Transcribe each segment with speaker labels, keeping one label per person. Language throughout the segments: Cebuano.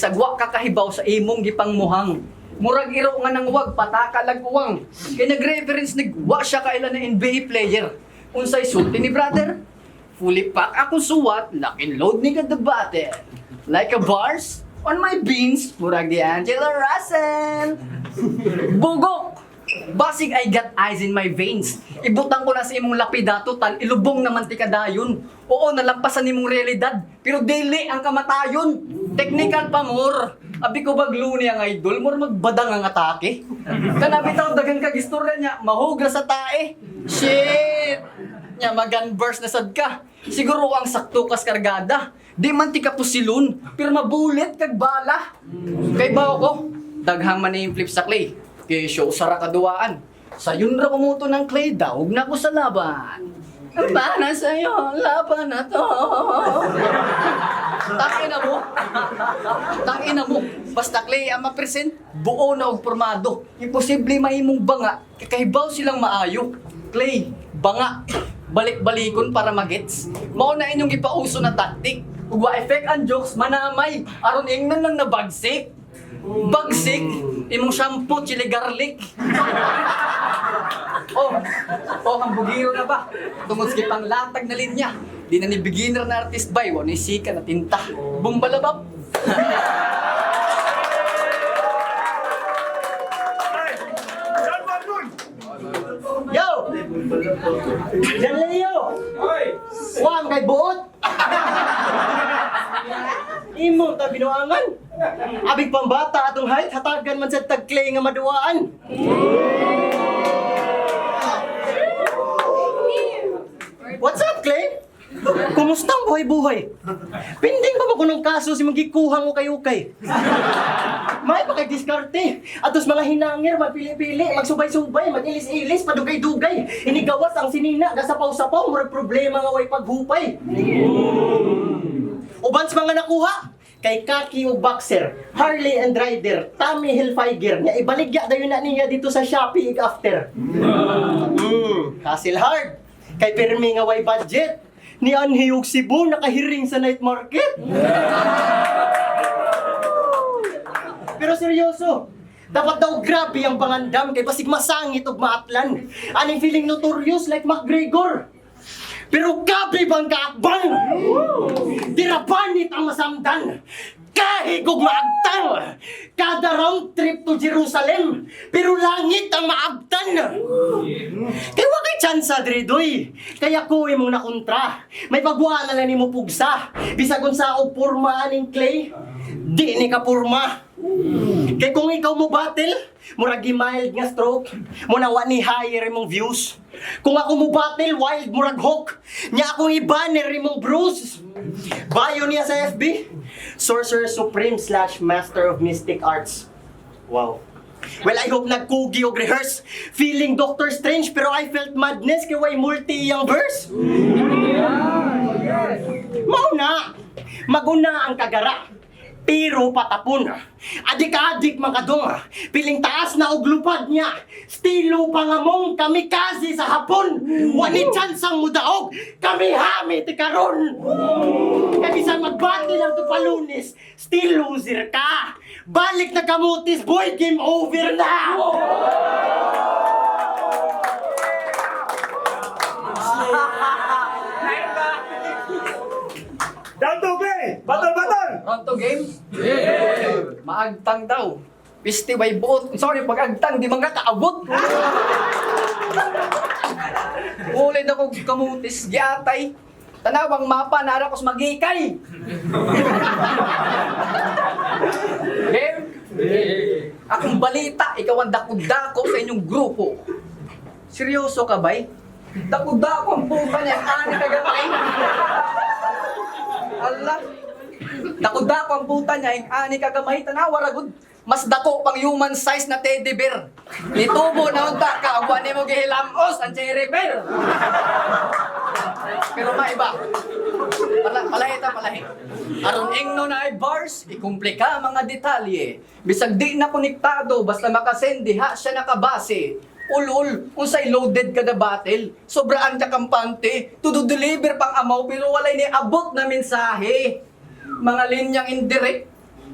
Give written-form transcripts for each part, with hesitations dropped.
Speaker 1: Bisag wa ka kahibaw sa imong gipangmuhang. Murag iro nga nangwag pataka lag uwang. Kay nag-reference nig wa siya kaila na NBA player. Unsay sulti ni brother? Fully pack akong suwat, lock and load ni the battle. Like a bars on my beans, murag di Angela Russell. Bugok! Basig I got ice in my veins. Ibutang ko na sa imong lapidato tal ilubong naman ti kadayon. Oo, nalampasan nimong realidad, pero dili ang kamatayon. Technical pa more. Abi ko baglo niya ang idol, more magbadang ang atake. Kana bitaw dagan kag istorya niya, mahugra sa tae. Shit! Nya magan burst na sad ka. Siguro ang sakto kas kargada. Di man ti ka pusilon, pero mabulit kag bala. Kay bawo ko, daghang man na yung flip sa clay. Kay show sara kaduwaan. Sayon ra kumuto ng clay, daog na ko sa laban. Ang para sa'yo, laban na to. Tangina mo. Tangina mo. Basta clay ang ma-present, buo na og pormado. Imposible mahimong banga, kakahibaw silang maayo. Clay, banga. Balik-balikon para magets. Mao na inyong gipauso na tactic. Ug wa effect ang jokes manamay aron ingnan lang na bagsik. Bagsik imong shampoo chili garlic. Oh, oh, ang bugiro na ba? Tungod sa panglatag na linya. Di na ni beginner na artist bay, wa ni sika na tinta. Bumbalabap.
Speaker 2: John Marlon!
Speaker 3: Yo! Jan Leo! Wang kay buot! Imo ta binuangan. Abig pambata atong height hatagan man sa tag-clay nga maduwaan. What's up, Clay? Kumusta ang buhay-buhay? Pinding pa ba kunong kaso si magikuhang ukay-ukay? May pa kay diskarte. Atos mga hinangir, magpili-pili, magsubay-subay, mag-ilis-ilis, padugay-dugay. Inigawas ang sinina, gasapaw-sapaw, murag problema nga way paghupay. Uban sa mga nakuha, kay Kaki ug Boxer, Harley and Rider, Tommy Hilfiger, nga ibaligya dayon na niya dito sa Shopee ig after. Castle hard. Kay pirmi nga way budget. Ni Anhi ug Cebu nakahiring sa night market. Pero seryoso, dapat daw grabe ang pangandam kay basig masangit ug maatlan. Aning feeling notorious like McGregor. Pero gabi bang kaakbang? Dirabanit ang masamdan. Kahigog maagtang. Kada round trip to Jerusalem. Pero langit ang maabtan. Kaya wa kay tsansa diri doy. Kaya ko imong nakontra. May pagwa na lang nimo pugsa. Bisag unsa og porma aning clay, di ni ka porma. Kay kung ikaw mo battle, murag mild nga stroke, mo na wa ni higher imong views. Kung ako mo battle, wild murag hook, nya akong i-banner imong bruise. Bio niya sa FB, Sorcerer Supreme slash Master of Mystic Arts. Wow. Well, I hope nagkugi og rehearse. Feeling Doctor Strange pero I felt madness kay way multi iyang verse. Mao na. Maguna ang kagara. Pero patapon. Adik-adik mga kadong. Piling taas na og lupad niya. Stilo pangamong kamikaze sa Hapon. Wani chance ang mudaog. Kami hami ti karon. Kay bisan magbati lang to palunis, still loser ka. Balik na kamutis, boy, game over na!
Speaker 2: Down to play! Battle, battle!
Speaker 1: Round to game? Yeah. Maagtang daw. Piste by buot. Sorry, pag agtang, di man ka kaabot. Ulit ako kamutis, giatay. Tanawang mapa, nara kos magikay. Game? Akong balita, ikaw ang dako-dako sa inyong grupo. Seryoso ka, bay? Dako-dako ang puta niya, ani kagamay. Allah. Dako-dako ang puta niya, ang ani kagamay, tanawa ra gud. Mas dako pang human size na teddy bear. Nitubo na unta ka, ug nimo gihilamos ang cherry bear. Pero maiba. Pala, palahi ta, palahi. Aron ingno na ay bars, ikumplika mga detalye. Bisag di na konektado, basta makasend diha siya nakabase. Ulol, unsay loaded kada battle. Sobraan ka kampante, to deliver pang amaw pero walay ni abot na mensahe. Mga linyang indirect,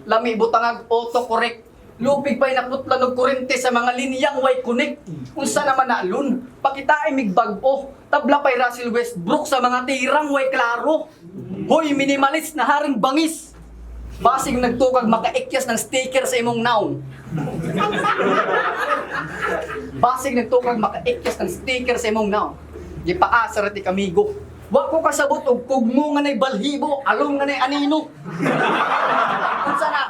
Speaker 1: Lami butangag autocorrect. Lupig pa'y naputlan og kurente sa mga linyang way connect. Unsa naman na lun? Pakita mig bag-o. Tabla pa'y Russell Westbrook sa mga tirang way klaro. Hoy, minimalist na haring bangis. Basig nagtukag makaikyas ng sticker sa imong naong. Basig nagtukag makaikyas ng sticker sa imong naong. Gipaasa ra ti kamigo. Wa ko kasabot og kugmo nga nay balhibo, along nga nay anino. Unsa na?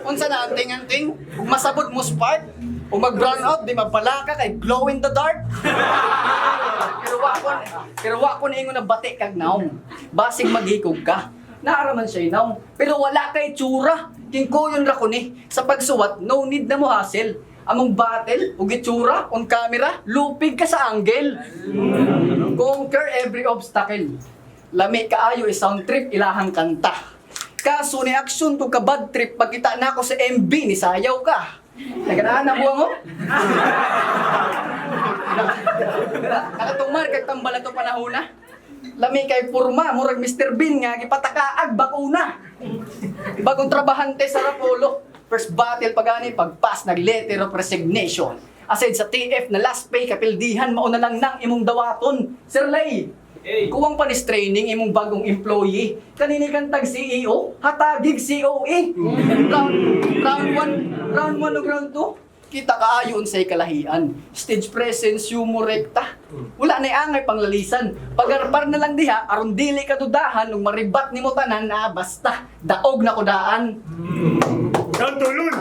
Speaker 1: Unsa na anting-anting? Ug masabot mo spark, ug mag brown out di mabalaka kay glow in the dark. Pero wa ko niingon na bati kag naong. Basig maghikog ka. Naaraman siya naong. Pero wala kay tsura. Kingkoyon ra ko ni. Sa pagsuwat, no need na mo hassle. Among battle, ug itsura, on camera, lupig ka sa angle. Conquer every obstacle. Lami kaayo i-sound trip ilahang kanta. Kaso ni action to ka bad trip pagkita na ako sa MB ni sayaw ka. Naganaan na buwang mo? Nakatumar kag tambal ato panahona. Lami kay purma murag Mr. Bean nga gipatakaag bakuna. Bagong trabahante sa Rapolo. First battle pagani pagpas nag letter of resignation. Aside sa TF na last pay kapildihan mao na lang nang imong dawaton. Sir Lay, kuwang panis training imong bagong employee. Kanini kang tag CEO, hatagig COE. Round 1, round 1 ug round 2. Kita kaayo unsay kalahian. Stage presence, humor rekta. Wala na angay panglalisan. Pagarpar na lang diha aron dili ka dudahan ug maribat nimo tanan na basta daog na kudaan.
Speaker 2: Round 2, Lun!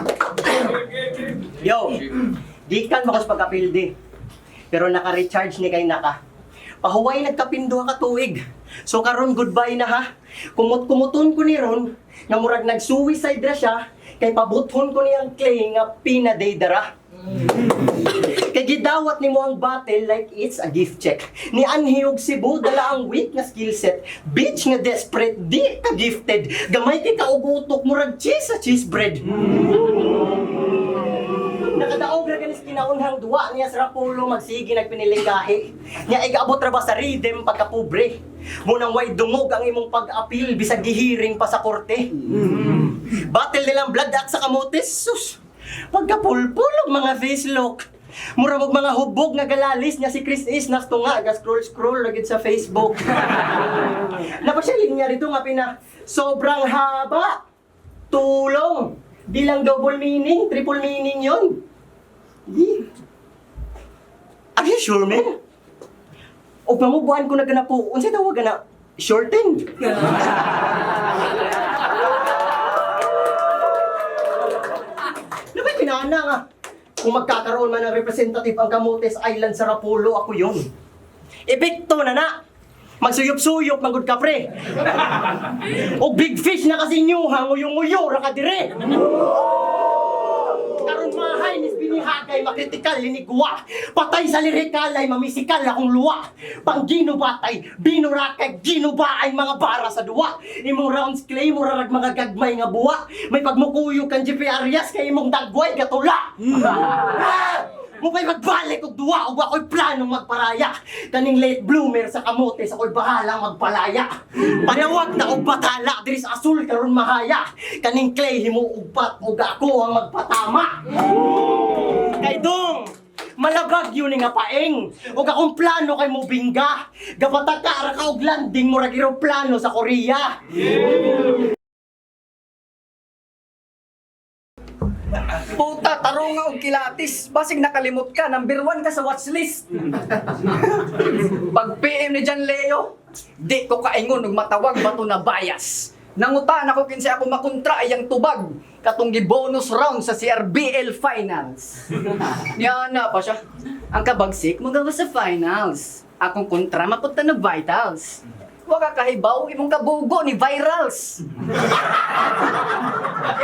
Speaker 3: Yo, gikan mo sa pagkapildi. Pero naka-recharge ni kay naka. Pahuway nagkapinduha ka tuig. So karon goodbye na ha. Kumot-kumuton ko ni Ron nga murag nag-suicide ra siya kay pabuthon ko niyang clay nga pinadaydara. Kay gidawat nimo ang battle like it's a gift check. Ni Anhiyog Cebu dala ang weak nga skill set. Bitch nga desperate di ka gifted. Gamay kay kaugutok murag cheese sa cheese bread. Nakadaog ra ganis kinaunhang duwa niya sa Rapolo magsige nagpiniling-gahi. Nya igaabot ra ba sa rhythm pagkapobre. Munang way dungog ang imong pag-apil bisag gihiring pa sa korte. Battle nilang blood axe sa kamotes sus. Pagkapulpulog mga face look. Mura mog mga hubog nga galalis niya si Chris Is nas tunga ga scroll scroll lagi sa Facebook. Napa siya linya dito nga pina sobrang haba. Tulong. Di lang double meaning, triple meaning yon. Yee. Are you sure, man? O pamubuan ko na gana po, unsay tawag na shortened. Nabay pinana nga. Kung magkakaroon man ng representative ang Camotes Island sa Rapolo, ako yun. Epekto na na. Magsuyop-suyop, magud ka pre. O big fish na kasi nyo, hanguyong-uyo, ra ka dire. Karon mahay nis binihagay makritikal linigwa. Patay sa lirikal ay mamisikal akong luwa. Pangginubatay, binurakay, ginuba ay mga bara sa duwa. Imong rounds clay murarag mga gagmay nga buwa. May pagmukuyo kan GP Arias kay imong dagway gatula. Ah! Mupay magbalik og duwa ug ako'y planong magparaya. Kaning late bloomer sa kamotes ako'y bahalang magpalaya. Panawag na og batala diri sa asul karon mahaya. Kaning clay himuugpat ug ako ang magpatama. Kay dong, malabag yun nga paeng. Ug akong plano kay mobingga. Gapataka ra ka og landing murag eroplano sa Korea.
Speaker 1: Puta, tarunga og kilatis. Basig nakalimot ka, number 1 ka sa watchlist. Pag PM ni John Leo, di ko kaingon og matawag bato na bias. Nangutan ako kinsa ako makontra ayang tubag katong gi-bonus round sa CRBL Finals. Niya na pa siya. Ang kabagsik magawa sa finals. Akong kontra mapunta na vitals. Wa ka kahibaw imong kabugo ni virals.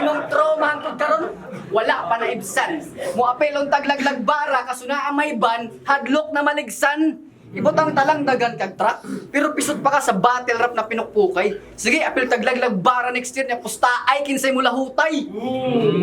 Speaker 1: Imong trauma hangtod karon wala pa na ibsan. Moapil ang taglaglag bara kasuna ang may ban, hadlok na maligsan. Ibutang talang dagan kag truck, pero pisot pa ka sa battle rap na pinukpukay. Sige, apil taglaglag bara next year niya pusta ay kinsay mo lahutay.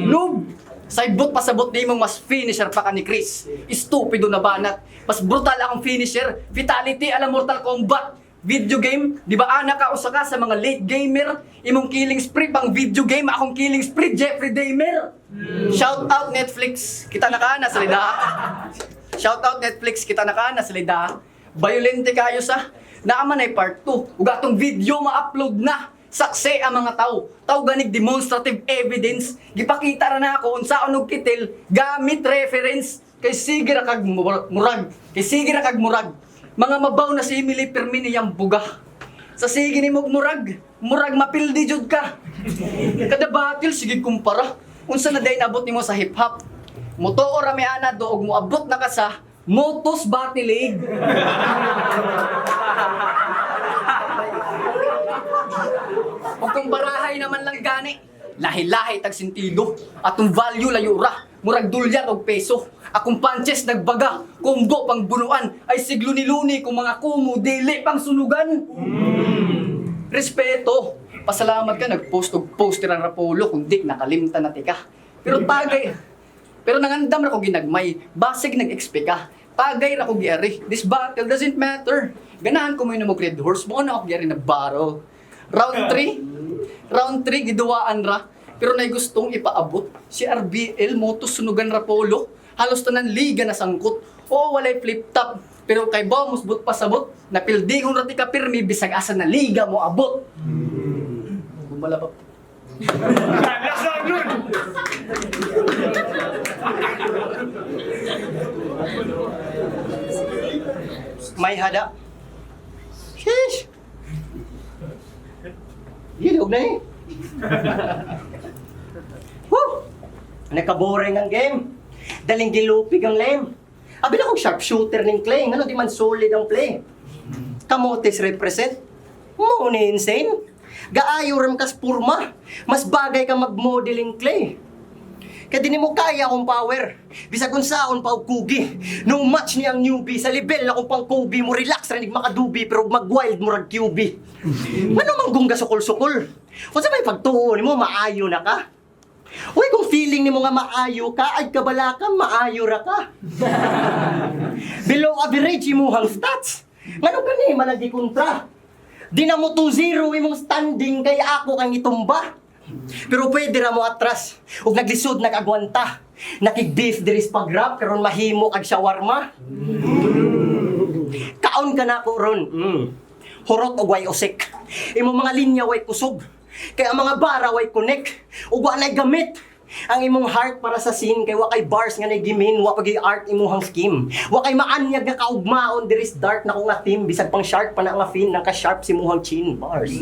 Speaker 1: Noob! Saybot pasabot ni mong mas finisher pa ka ni Chris. Estupido na banat. Mas brutal akong finisher. Fatality ala Mortal Kombat. Video game, di ba ana ka usa ka sa mga late gamer? Imong killing spree pang video game, akong killing spree Jeffrey Dahmer. Shout out Netflix. Kita na ka na sa lida. Shout out Netflix, kita na ka na sa lida. Violente kayo sa naaman ay part 2. Ug atong video ma-upload na. Saksi ang mga tao. Tao ganig demonstrative evidence. Gipakita ra na ako unsaon og kitil gamit reference kay sige ra kag murag. Kay sige ra kag murag. Mga mabaw na si Emily Permini yang buga. Sa sige ni mog murag, murag mapildi jud ka. Kada battle sige kumpara. Unsa na day nabot nimo sa hip hop? Motoo ra may ana do og moabot na ka sa Motos Battle League. Ug kumparahay naman lang gani. Lahi-lahi tag sentido. Atong value layo ra. Murag dolyar og peso. Akong punches nagbaga, combo pang bunuan ay siglo ni Luni kung mga kumo dili pang sunugan. Respeto. Pasalamat ka nagpost og poster ang Rapolo kundi nakalimtan na tika. Pero tagay pero nangandam ra ko ginagmay, basig nag-expect ka. Tagay ra ko giari. This battle doesn't matter. Ganahan ko mo yun mo Red Horse mo na ako giari na barrel. Round 3, round 3 giduwaan ra. Pero nay gustong ipaabot si RBL Moto sunugan Rapolo. Halos tanan liga na sangkot. Oo, walay flip top. Pero kay Bomus but pasabot, napildigon ra ti ka pirmi bisag asa na liga mo abot. Bumala pa.
Speaker 2: Last round, Lun!
Speaker 3: May hada. Sheesh! Gilog na eh. Woo! Nakaboring ang game. Daling gilupig ang lame. Abi na kong sharpshooter ning Clay. Ano di man solid ang play. Kamotes represent. Mo ni insane. Gaayo ram kas purma. Mas bagay ka mag-modeling, Clay. Kaya di nimo kaya akong power. Bisag unsaon pa og kugi. No match ni ang newbie sa level akong pang Kobe mo relax ra nig makadubi pero mag-wild murag QB. Ngano man gungga sukol-sukol? Unsa may pagtuo nimo maayo na ka? Uy, kung feeling nimo nga maayo ka, ay kabala ka, maayo ra ka. Below average imuhang stats. Ngano gani man ang gikontra? Di na mo 2-0 imong standing kay ako kang itumba. Pero pwede ra mo atras ug naglisod nag-agwanta. Nakig-beef diri sa pag-rap karon mahimo kag shawarma. Kaon ka na ako ron. Hurot og way usik. Imong mga linya way kusog. Kay ang mga bara way connect. Ug wa nay gamit. Ang imong heart para sa scene kay wa kay bars nga nay gimin, wa pag art imuhang scheme. Wa kay maanyag nga kaugmaon diri sa dark na ko nga team bisag pang shark pa na nga fin nang ka sharp si imuhang chin bars.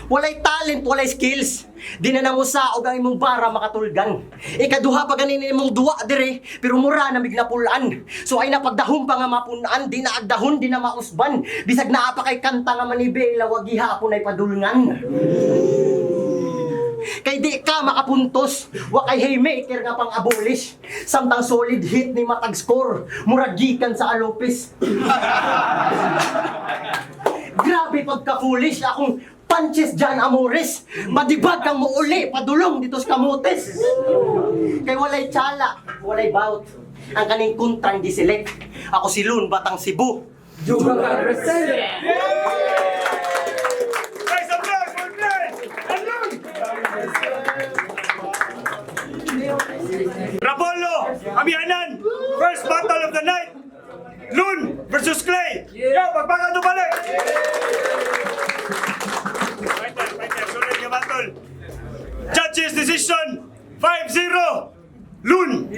Speaker 3: Walay talent, walay skills. Di na nangusaog ang imong bara makatulgan. Ikaduha pa ganin imong duwa dire, pero mura na mignapulan. So ay napagdahom pa nga mapunan, di na agdahon, di na mausban. Bisag naa pa kay kanta nga manibela, wag gihapon ay padulngan. Kay di ka makapuntos, wa kay haymaker nga pang abolish. Samtang solid hit ni matag score, murag gikan sa Alopis. Grabe pagka-foolish akong punches dyan, Amores. Madibag kang muuli, padulong dito sa Camotes. Kay walay tsala, walay bout. Ang kaning kontrang giselect. Ako si Loon, Batang Cebu.
Speaker 2: Raise some noise for Clay and Lun! Rapolo, Amihanan, first battle of the night. Lun versus Clay. Yo, pagbakan to balik. Fighter, fighter, solid nga battle. Judges decision, 5-0. Lun.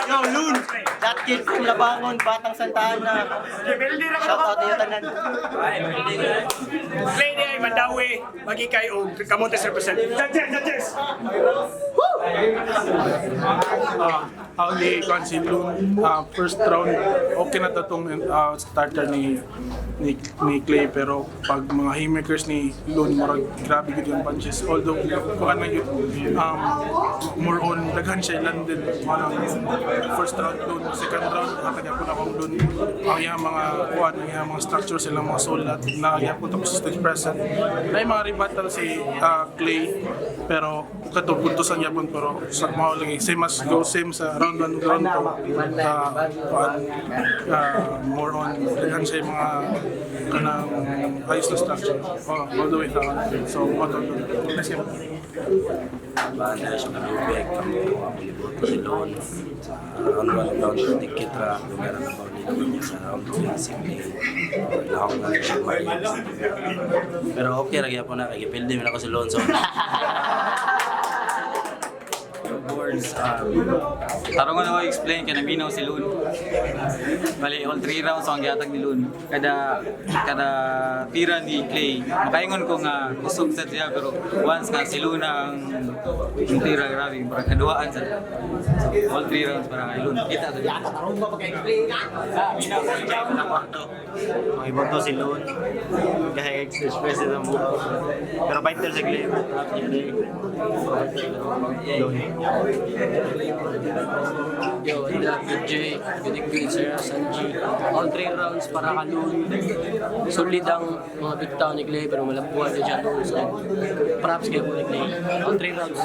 Speaker 3: Yo, Loon! That kid from Labangon, Batang Santa Ana. Shout out niyo tanan.
Speaker 2: Clay ni ay Mandawi, magikay og Camotes represent. Judges, judges.
Speaker 4: Ako ni Kwan si Loon, first round, okay na to tong starter ni Clay pero pag mga haymakers ni Loon murag grabe gid yung punches although kuan man yun more on daghan siya landed manang first round Loon, second round hatag po na akong Loon ang iyang mga kuan ang iyang mga structure silang mga sulat na iyang punta consistent present na mga rebuttal si Clay pero kato puntosan niya pun 1 pero sa mao lagi same as go same sa round 1, round 2, kuan, more on daghan siya yung mga kanang ayos na structure, oh, all the way down. So mao to. Next game.
Speaker 5: Banda siya nabibig kamo ako liboto si Lon sa round 1, round 2, dikit ra lugar na ba nila niya. Sa round 3 si Clay lahong na siya Marius, pero okay ra gyapon na kay gipildi man ako si Lon. So
Speaker 6: Words, tarong ko na ko explain kay naminaw si Loon. Bali, all three rounds ang gihatag ni Loon. Kada kada tira ni Clay, makaingon ko nga kusog sa siya, pero once nga si Loon ang ang tira, grabe, parang kaduaan sa. So, all three rounds para kay Loon. Kita sa
Speaker 7: Ang ibang to si Loon. Kaya express ito mo. Pero fighter si Clay. Loon.
Speaker 8: Yo, good J, good good sir, Sanji. All three rounds para ka Loon. Solid ang mga bitaw ni Clay pero malabuhan siya Loon. So, props kay ni Clay. All three rounds.